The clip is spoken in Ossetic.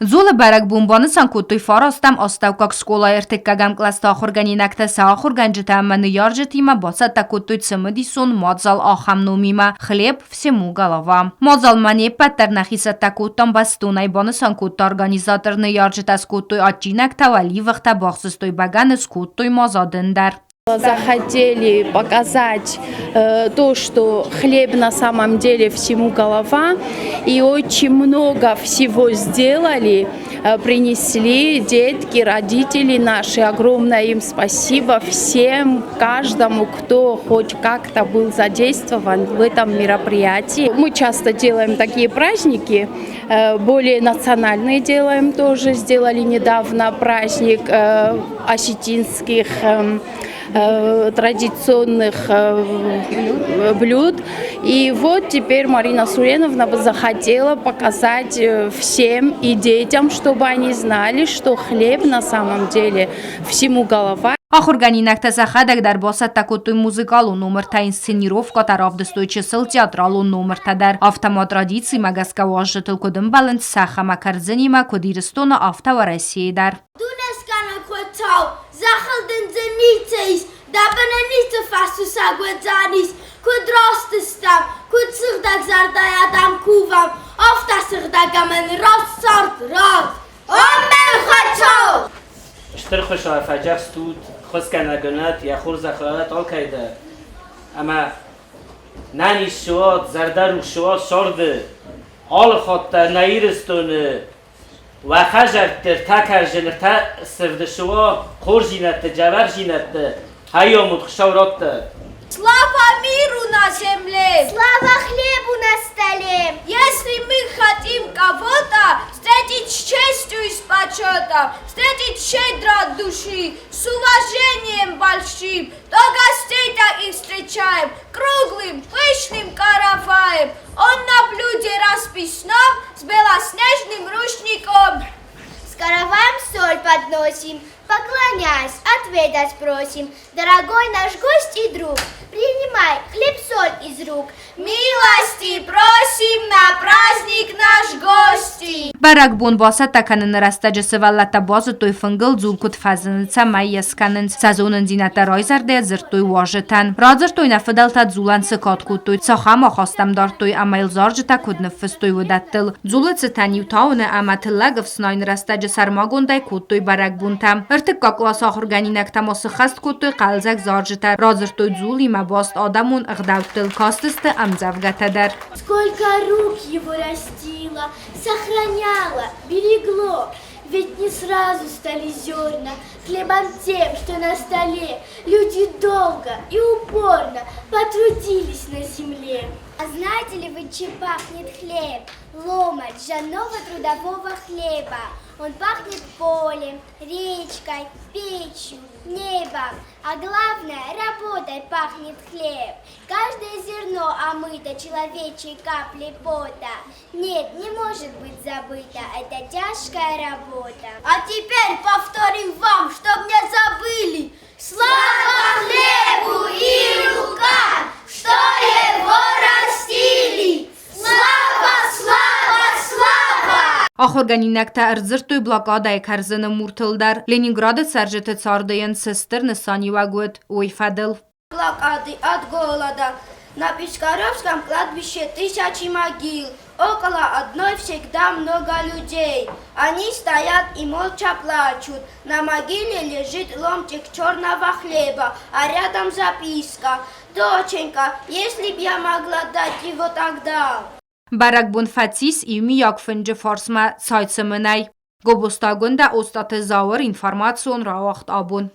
Дзулы бӕрӕгбон банысан кодтой фарастӕм астӕуккаг скъолайы ӕртыккӕгӕм кълӕсты ахуыргӕнинӕгтӕ сӕ ахуыргӕнджытӕ ӕмӕ ныййарджытимӕ бацӕттӕ кодтой цымыдисон мадзал ахӕм номимӕ «Хлеб всему голова». Мадзалмӕ не ппӕт дӕр нӕхи цӕттӕ кодтам бӕстонӕй, банысан кодта организатор. Ныййарджытӕ скодтой адджинӕгтӕ, уӕливыхтӕ, бахсыстой бӕгӕны, скодтой ма задын дӕр. Захотели показать то, что хлеб на самом деле всему голова, и очень много всего сделали, принесли детки, родители наши. Огромное им спасибо всем, каждому, кто хоть как-то был задействован в этом мероприятии. Мы часто делаем такие праздники, более национальные делаем тоже. Сделали недавно праздник осетинских традиционных блюд. И вот теперь Марина Суреновна захотела показать всем и детям, чтобы они знали, что хлеб на самом деле всему голова. Ахуыргӕнинӕгтӕ сӕхӕдӕг дӕр бацӕттӕ кодтой музыкалон номыртӕ, инсценировкӕтӕ, равдыстой чысыл театралон номыртӕ дӕр. Афтӕ ма традицимӕ гӕсгӕ уазджытыл куыд ӕмбӕлынц цӕхх ӕмӕ кӕрдзынимӕ, куыд Ирыстоны, афтӕ Уӕрӕсейы дӕр. Дунескӕнӕг Хуыцау, зӕххыл дын дзы ницы ис, дӕ быны ницы фӕсусӕг уыдзӕнис. Куыд раст стӕм, куыд сыгъдӕг зӕрдӕйӕ дӕм кувӕм, афтӕ сыгъдӕг ӕмӕ нын раст цард ратт. Аммен, Хуыцау! Стыр Хуыцау фӕдзӕхст ут, хуысгӕнӕгӕнӕт йӕ хорзӕхӕт алкӕй дӕр. Ӕмӕ нӕниз цы уат, зӕрдӕрухс цы уат царды, алы хатт дӕр нӕ Ирыстоны уӕ хӕдзӕртты ртӕ кӕрзыны ртӕ сырды цы уа, хорздзинӕдты, дзӕбӕхдзинӕдты, хайомут Хуыцау раттӕд. Слава миру на земле! Слава хлебу на столе! Если мы хотим кого-то встретить с честью и с почетом, встретить щедро от души, с уважением большим, то гостей таких встречаем круглым, пышным караваем. Он на блюде расписном с белоснежным рушником. С караваем соль подносим, поклоняясь, отведать просим. Дорогой наш гость и друг, принимай хлеб-соль из рук. Милости просим на праздник наш гости! Бӕрӕгбон бацӕттӕ кӕныны рӕстӕджы сывӕллӕттӕ базыдтой фынгыл дзул куыд фӕзыны, цӕмӕй йӕ скӕнынц. Сӕ зонындзинӕдтӕ райзӕрдӕйӕ дзырдтой уазджытӕн. Радзырдтой нӕ фыдӕлтӕ дзулӕн цы кад кодтой, цахӕм ахастӕм дардтой ӕмӕ йыл зарджытӕ куыд ныффыстой, уыдӕттыл. Дзулы цытӕн-иу тауыны ӕмӕ тыллӕг ӕфснайыны рӕстӕджы сӕрмагондӕй кодтой бӕрӕгбонтӕ. Ӕртыккаг къласы ахуыргӕнинӕгтӕ ма сыххӕст кодтой хъӕлдзӕг зарджытӕ, радзырдтой дзулимӕ баст адӕмон ӕгъдӕуттыл, кастысты ӕмдзӕвгӕтӕ дӕр. Сколько рук его растило, сохраняло, берегло, ведь не сразу стали зерна хлебом тем, что на столе. Люди долго и упорно потрудились на земле. А знаете ли вы, чем пахнет хлеб? Ломоть ржаного трудового хлеба. Он пахнет полем, речкой, печью, небом. А главное, работой пахнет хлеб. Каждое зерно омыто человечьей каплей пота. Нет, не может быть забыта эта тяжкая работа. А теперь повторим вам, чтоб не забыли. Слава хлебу и рукам, что его растили! Слава, слава, слава! Ахуыргӕнинӕгтӕ ӕрдзырдтой блокадӕйы кӕрдзыны муртыл дӕр. Ленинграды цӕрджыты царды йын цы стыр нысаниуӕг уыд, уый фӕдыл. Блокады от голода. На Пискаревском кладбище тысячи могил. Около одной всегда много людей. Они стоят и молча плачут. На могиле лежит ломтик черного хлеба, а рядом записка. Доченька, если б я могла дать его тогда. Бӕрӕгбон фӕцис иумиаг фынджы фарсмӕ цай цымынӕй. Гобозтагуындӕ Остъаты Зауыр информацион рауагъд абон.